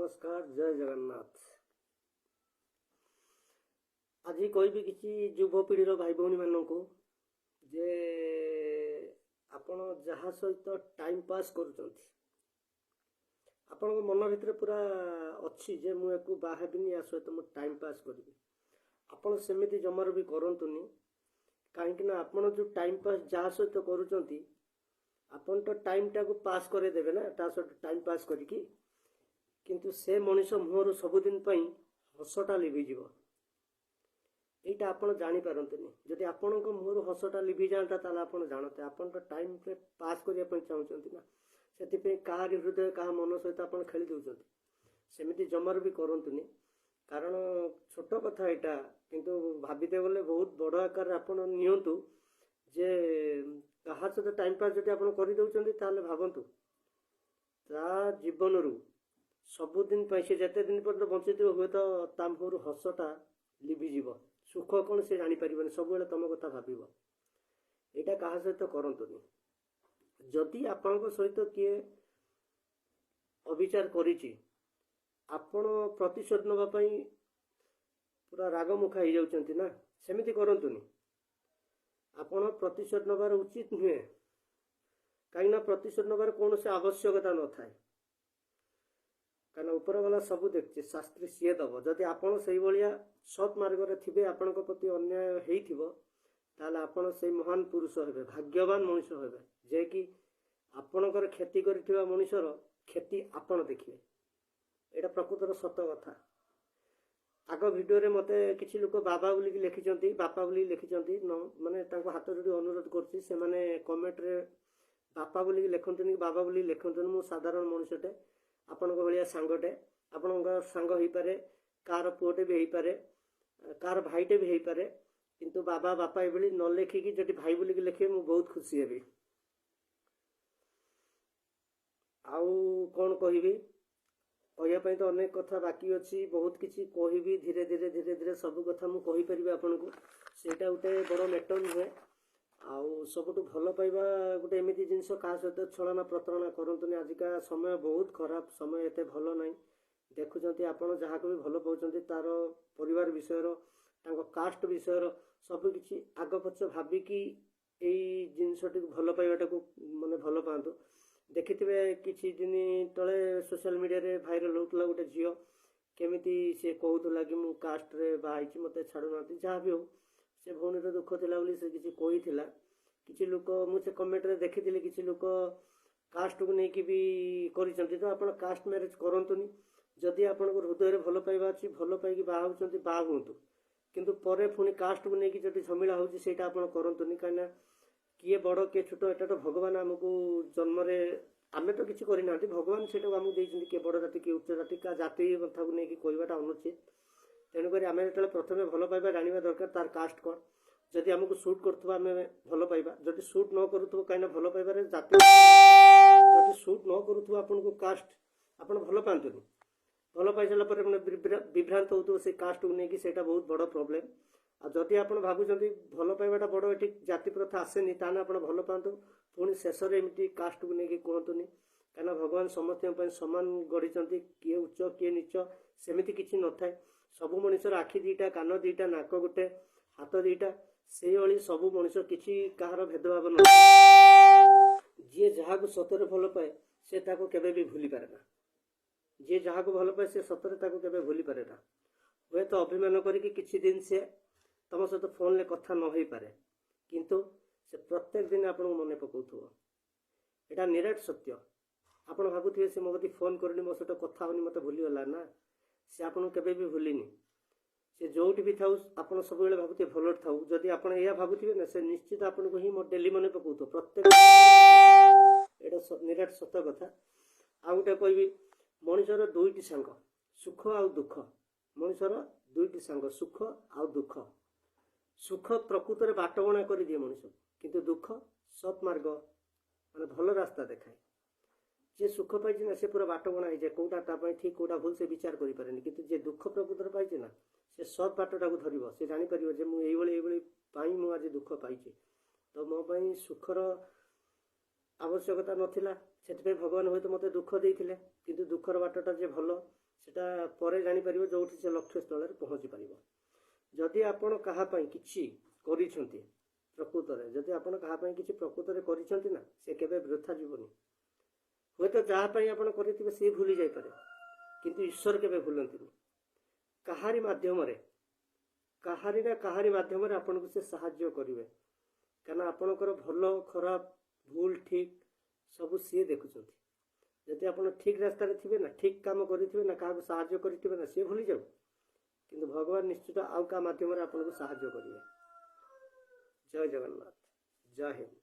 ନମସ୍କାର, ଜୟ ଜଗନ୍ନାଥ। ଆଜି କହିବି କିଛି ଯୁବପିଢ଼ିର ଭାଇ ଭଉଣୀମାନଙ୍କୁ ଯେ ଆପଣ ଯାହା ସହିତ ଟାଇମ୍ ପାସ୍ କରୁଛନ୍ତି, ଆପଣଙ୍କ ମନ ଭିତରେ ପୁରା ଅଛି ଯେ ମୁଁ ୟାକୁ ବାହା ହେବିନି, ୟା ସହିତ ମୁଁ ଟାଇମ୍ ପାସ୍ କରିବି। ଆପଣ ସେମିତି ଜମାରୁ ବି କରନ୍ତୁନି। କାହିଁକି ନା ଆପଣ ଯେଉଁ ଟାଇମ୍ ପାସ୍ ଯାହା ସହିତ କରୁଛନ୍ତି, ଆପଣ ତ ଟାଇମ୍ଟାକୁ ପାସ୍ କରେଇଦେବେ ନା ତା ସହିତ ଟାଇମ୍ ପାସ୍ କରିକି, କିନ୍ତୁ ସେ ମଣିଷ ମୁହଁରୁ ସବୁଦିନ ପାଇଁ ହସଟା ଲିଭିଯିବ। ଏଇଟା ଆପଣ ଜାଣିପାରନ୍ତିନି। ଯଦି ଆପଣଙ୍କ ମୁହଁରୁ ହସଟା ଲିଭିଯାଆନ୍ତା, ତାହେଲେ ଆପଣ ଜାଣନ୍ତେ। ଆପଣ ତ ଟାଇମ୍ରେ ପାସ୍ କରିବା ପାଇଁ ଚାହୁଁଛନ୍ତି ନା, ସେଥିପାଇଁ କାହାରି ହୃଦୟ, କାହା ମନ ସହିତ ଆପଣ ଖେଳି ଦେଉଛନ୍ତି। ସେମିତି ଜମାରୁ ବି କରନ୍ତୁନି। କାରଣ ଛୋଟ କଥା ଏଇଟା, କିନ୍ତୁ ଭାବିତେ ଗଲେ ବହୁତ ବଡ଼ ଆକାରରେ ଆପଣ ନିଅନ୍ତୁ ଯେ କାହା ସହିତ ଟାଇମ୍ ପାସ୍ ଯଦି ଆପଣ କରିଦେଉଛନ୍ତି, ତାହେଲେ ଭାବନ୍ତୁ ତା ଜୀବନରୁ ସବୁଦିନ ପାଇଁ ସେ ଯେତେ ଦିନ ପର୍ଯ୍ୟନ୍ତ ବଞ୍ଚିଥିବ, ହୁଏତ ତା ମୁହଁରୁ ହସଟା ଲିଭିଯିବ। ସୁଖ କ'ଣ ସେ ଜାଣିପାରିବନି, ସବୁବେଳେ ତମ କଥା ଭାବିବ। ଏଇଟା କାହା ସହିତ କରନ୍ତୁନି। ଯଦି ଆପଣଙ୍କ ସହିତ କିଏ ଅବିଚାର କରିଛି, ଆପଣ ପ୍ରତିଶୋଧ ନେବା ପାଇଁ ପୁରା ରାଗମୁଖା ହେଇଯାଉଛନ୍ତି ନା, ସେମିତି କରନ୍ତୁନି। ଆପଣ ପ୍ରତିଶୋଧ ନେବାର ଉଚିତ ନୁହେଁ, କାହିଁକିନା ପ୍ରତିଶୋଧ ନେବାର କୌଣସି ଆବଶ୍ୟକତା ନଥାଏ। କାରଣ ଉପରବାଲା ସବୁ ଦେଖୁଛି, ଶାସ୍ତି ସିଏ ଦେବ। ଯଦି ଆପଣ ସେଇଭଳିଆ ସତ୍ ମାର୍ଗରେ ଥିବେ, ଆପଣଙ୍କ ପ୍ରତି ଅନ୍ୟାୟ ହେଇଥିବ, ତାହେଲେ ଆପଣ ସେଇ ମହାନ ପୁରୁଷ ହେବେ, ଭାଗ୍ୟବାନ ମଣିଷ ହେବେ, ଯେ କି ଆପଣଙ୍କର କ୍ଷତି କରିଥିବା ମଣିଷର କ୍ଷତି ଆପଣ ଦେଖିବେ। ଏଇଟା ପ୍ରକୃତର ସତ କଥା। ଆଗ ଭିଡ଼ିଓରେ ମୋତେ କିଛି ଲୋକ ବାବା ବୋଲିକି ଲେଖିଛନ୍ତି, ବାପା ବୋଲିକି ଲେଖିଛନ୍ତି। ମାନେ ତାଙ୍କୁ ହାତ ଯୋଡ଼ି ଅନୁରୋଧ କରୁଛି, ସେମାନେ କମେଣ୍ଟରେ ବାପା ବୋଲିକି ଲେଖନ୍ତୁନି, ବାବା ବୋଲିକି ଲେଖନ୍ତୁନି। ମୁଁ ସାଧାରଣ ମଣିଷଟେ, ଆପଣଙ୍କ ଭଳିଆ ସାଙ୍ଗଟେ। ଆପଣଙ୍କ ସାଙ୍ଗ ହେଇପାରେ, କାହାର ପୁଅଟେ ବି ହେଇପାରେ, କାହାର ଭାଇଟେ ବି ହେଇପାରେ। କିନ୍ତୁ ବାବା, ବାପା ଏଭଳି ନ ଲେଖିକି ଯଦି ଭାଇ ବୋଲିକି ଲେଖିବେ, ମୁଁ ବହୁତ ଖୁସି ହେବି। ଆଉ କ'ଣ କହିବି? କହିବା ପାଇଁ ତ ଅନେକ କଥା ବାକି ଅଛି, ବହୁତ କିଛି କହିବି। ଧୀରେ ଧୀରେ ଧୀରେ ଧୀରେ ସବୁ କଥା ମୁଁ କହିପାରିବି ଆପଣଙ୍କୁ, ସେଇଟା ଗୋଟେ ବଡ଼ ମ୍ୟାଟର ନୁହେଁ। ଆଉ ସବୁଠୁ ଭଲ ପାଇବା ଗୋଟେ ଏମିତି ଜିନିଷ, କାହା ସହିତ ଛଳନା ପ୍ରତାରଣା କରନ୍ତୁନି। ଆଜିକା ସମୟ ବହୁତ ଖରାପ, ସମୟ ଏତେ ଭଲ ନାହିଁ। ଦେଖୁଛନ୍ତି, ଆପଣ ଯାହାକୁ ବି ଭଲ ପାଉଛନ୍ତି, ତାର ପରିବାର ବିଷୟର, ତାଙ୍କ କାଷ୍ଟ ବିଷୟର ସବୁକିଛି ଆଗ ପଛ ଭାବିକି ଏଇ ଜିନିଷଟିକୁ, ଭଲ ପାଇବାଟାକୁ ମାନେ ଭଲ ପାଆନ୍ତୁ। ଦେଖିଥିବେ, କିଛି ଦିନ ତଳେ ସୋସିଆଲ ମିଡ଼ିଆରେ ଭାଇରାଲ ହେଉଥିଲା, ଗୋଟେ ଝିଅ କେମିତି ସେ କହୁଥିଲା କି ମୁଁ କାଷ୍ଟରେ ବାହା ହେଇଛି, ମୋତେ ଛାଡ଼ୁନାହାନ୍ତି। ଯାହା ବି ହଉ, ସେ ଭଉଣୀର ଦୁଃଖ ଥିଲା ବୋଲି ସେ କିଛି କହିଥିଲା। କିଛି ଲୋକ, ମୁଁ ସେ କମେଣ୍ଟରେ ଦେଖିଥିଲି, କିଛି ଲୋକ କାଷ୍ଟକୁ ନେଇକି ବି କରିଛନ୍ତି। ତ ଆପଣ କାଷ୍ଟ ମ୍ୟାରେଜ କରନ୍ତୁନି। ଯଦି ଆପଣଙ୍କ ହୃଦୟରେ ଭଲ ପାଇବା ଅଛି, ଭଲ ପାଇକି ବାହା ହେଉଛନ୍ତି, ବାହା ହୁଅନ୍ତୁ। କିନ୍ତୁ ପରେ ପୁଣି କାଷ୍ଟକୁ ନେଇକି ଯଦି ଝମିଳା ହେଉଛି, ସେଇଟା ଆପଣ କରନ୍ତୁନି। କାହିଁକିନା କିଏ ବଡ଼, କିଏ ଛୋଟ, ଏଟା ତ ଭଗବାନ ଆମକୁ ଜନ୍ମରେ, ଆମେ ତ କିଛି କରିନାହାନ୍ତି, ଭଗବାନ ସେଇଟାକୁ ଆମକୁ ଦେଇଛନ୍ତି। କିଏ ବଡ଼ ଜାତି, କିଏ ଉଚ୍ଚ ଜାତି, କାହା ଜାତି କଥାକୁ ନେଇକି କହିବାଟା ଅନୁଚିତ। ତେଣୁକରି ଆମେ ଯେତେବେଳେ ପ୍ରଥମେ ଭଲ ପାଇବା, ଜାଣିବା ଦରକାର ତାର କାଷ୍ଟ କ'ଣ। ଯଦି ଆମକୁ ସୁଟ୍ କରୁଥିବ, ଆମେ ଭଲ ପାଇବା। ଯଦି ସୁଟ୍ ନ କରୁଥିବ, କାହିଁକିନା ଭଲ ପାଇବାରେ ଜାତି, ଯଦି ସୁଟ୍ ନ କରୁଥିବ ଆପଣଙ୍କୁ କାଷ୍ଟ, ଆପଣ ଭଲ ପାଆନ୍ତୁନି। ଭଲ ପାଇସାରିଲା ପରେ ମାନେ ବିଭ୍ରାନ୍ତ ହେଉଥିବ ସେଇ କାଷ୍ଟକୁ ନେଇକି, ସେଇଟା ବହୁତ ବଡ଼ ପ୍ରୋବ୍ଲେମ୍। ଆଉ ଯଦି ଆପଣ ଭାବୁଛନ୍ତି ଭଲ ପାଇବାଟା ବଡ଼, ଏଠି ଜାତି ପ୍ରଥା ଆସେନି, ତାହେଲେ ଆପଣ ଭଲ ପାଆନ୍ତୁ। ପୁଣି ଶେଷରେ ଏମିତି କାଷ୍ଟକୁ ନେଇକି କୁହନ୍ତୁନି। କାହିଁକିନା ଭଗବାନ ସମସ୍ତଙ୍କ ପାଇଁ ସମାନ ଗଢ଼ିଛନ୍ତି। କିଏ ଉଚ୍ଚ, କିଏ ନିଚ, ସେମିତି କିଛି ନଥାଏ। ସବୁ ମଣିଷର ଆଖି ଦୁଇଟା, କାନ ଦୁଇଟା, ନାକ ଗୋଟେ, ହାତ ଦୁଇଟା, ସେଇଭଳି ସବୁ ମଣିଷ, କିଛି କାହାର ଭେଦଭାବ ନଥାଏ। ଯିଏ ଯାହାକୁ ସତରେ ଭଲ ପାଏ, ସେ ତାକୁ କେବେ ବି ଭୁଲି ପାରେ ନା। ଯିଏ ଯାହାକୁ ଭଲ ପାଏ, ସେ ସତରେ ତାକୁ କେବେ ଭୁଲି ପାରେ ନା। ହୁଏତ ଅଭିମାନ କରିକି କିଛି ଦିନ ସେ ତମ ସହିତ ଫୋନରେ କଥା ନ ହେଇପାରେ, କିନ୍ତୁ ସେ ପ୍ରତ୍ୟେକ ଦିନ ଆପଣଙ୍କୁ ମନେ ପକାଉଥିବ। ଏଇଟା ନିରାଟ ସତ୍ୟ। ଆପଣ ଭାବୁଥିବେ ସେ ମୋ କତିକି ଫୋନ୍ କରୁନି, ମୋ ସହିତ କଥା ହେଉନି, ମୋତେ ଭୁଲିଗଲା ନା। ସେ ଆପଣଙ୍କୁ କେବେ ବି ଭୁଲିନି। ସେ ଯୋଉଠି ବି ଥାଉ, ଆପଣ ସବୁବେଳେ ଭାବୁଥିବେ ଭଲରେ ଥାଉ। ଯଦି ଆପଣ ଏଇଆ ଭାବୁଥିବେ ନା, ସେ ନିଶ୍ଚିତ ଆପଣଙ୍କୁ ହିଁ ମୋ ଡେଲି ମନେ ପକାଉଥିବ ପ୍ରତ୍ୟେକ। ଏଇଟା ନିରାଟ ସତ କଥା। ଆଉ ଗୋଟେ କହିବି, ମଣିଷର ଦୁଇଟି ସାଙ୍ଗ, ସୁଖ ଆଉ ଦୁଃଖ। ମଣିଷର ଦୁଇଟି ସାଙ୍ଗ, ସୁଖ ଆଉ ଦୁଃଖ। ସୁଖ ପ୍ରକୃତରେ ବାଟବଣା କରିଦିଏ ମଣିଷକୁ, କିନ୍ତୁ ଦୁଃଖ ସତ୍ ମାର୍ଗ, ମାନେ ଭଲ ରାସ୍ତା ଦେଖାଏ। ଯିଏ ସୁଖ ପାଇଛି ନା, ସେ ପୁରା ବାଟବଣା ହେଇଯାଏ। କୋଉଟା ତା ପାଇଁ ଠିକ୍, କୋଉଟା ଭୁଲ, ସେ ବିଚାର କରିପାରେନି। କିନ୍ତୁ ଯିଏ ଦୁଃଖ ପ୍ରକୃତରେ ପାଇଛି ନା, ସେ ସତ୍ ବାଟଟାକୁ ଧରିବ। ସେ ଜାଣିପାରିବ ଯେ ମୁଁ ଏଇଭଳି ଏଇଭଳି ପାଇଁ ମୁଁ ଆଜି ଦୁଃଖ ପାଇଛି, ତ ମୋ ପାଇଁ ସୁଖର ଆବଶ୍ୟକତା ନଥିଲା। ସେଥିପାଇଁ ଭଗବାନ ହୁଏତ ମୋତେ ଦୁଃଖ ଦେଇଥିଲେ, କିନ୍ତୁ ଦୁଃଖର ବାଟଟା ଯେ ଭଲ, ସେଟା ପରେ ଜାଣିପାରିବ, ଯେଉଁଠି ସେ ଲକ୍ଷ୍ୟସ୍ଥଳରେ ପହଞ୍ଚି ପାରିବ। ଯଦି ଆପଣ କାହା ପାଇଁ କିଛି କରିଛନ୍ତି ପ୍ରକୃତରେ, ଯଦି ଆପଣ କାହା ପାଇଁ କିଛି ପ୍ରକୃତରେ କରିଛନ୍ତି ନା, ସେ କେବେ ବୃଥା ଯିବନି। ହୁଏତ ଯାହା ପାଇଁ ଆପଣ କରିଥିବେ, ସିଏ ଭୁଲି ଯାଇପାରେ, କିନ୍ତୁ ଈଶ୍ୱର କେବେ ଭୁଲନ୍ତିନି। କାହାରି ମାଧ୍ୟମରେ, କାହାରି ନା କାହାରି ମାଧ୍ୟମରେ ଆପଣଙ୍କୁ ସେ ସାହାଯ୍ୟ କରିବେ, କାରଣ ଆପଣଙ୍କର ଭଲ ଖରାପ, ଭୁଲ ଠିକ୍ ସବୁ ସିଏ ଦେଖୁଛନ୍ତି। ଯଦି ଆପଣ ଠିକ୍ ରାସ୍ତାରେ ଥିବେ ନା, ଠିକ୍ କାମ କରିଥିବେ ନା, କାହାକୁ ସାହାଯ୍ୟ କରିଥିବେ ନା, ସିଏ ଭୁଲିଯାଉ, କିନ୍ତୁ ଭଗବାନ ନିଶ୍ଚିତ ଆଉ କାହା ମାଧ୍ୟମରେ ଆପଣଙ୍କୁ ସାହାଯ୍ୟ କରିବେ। ଜୟ ଜଗନ୍ନାଥ, ଜୟ ହିନ୍ଦ।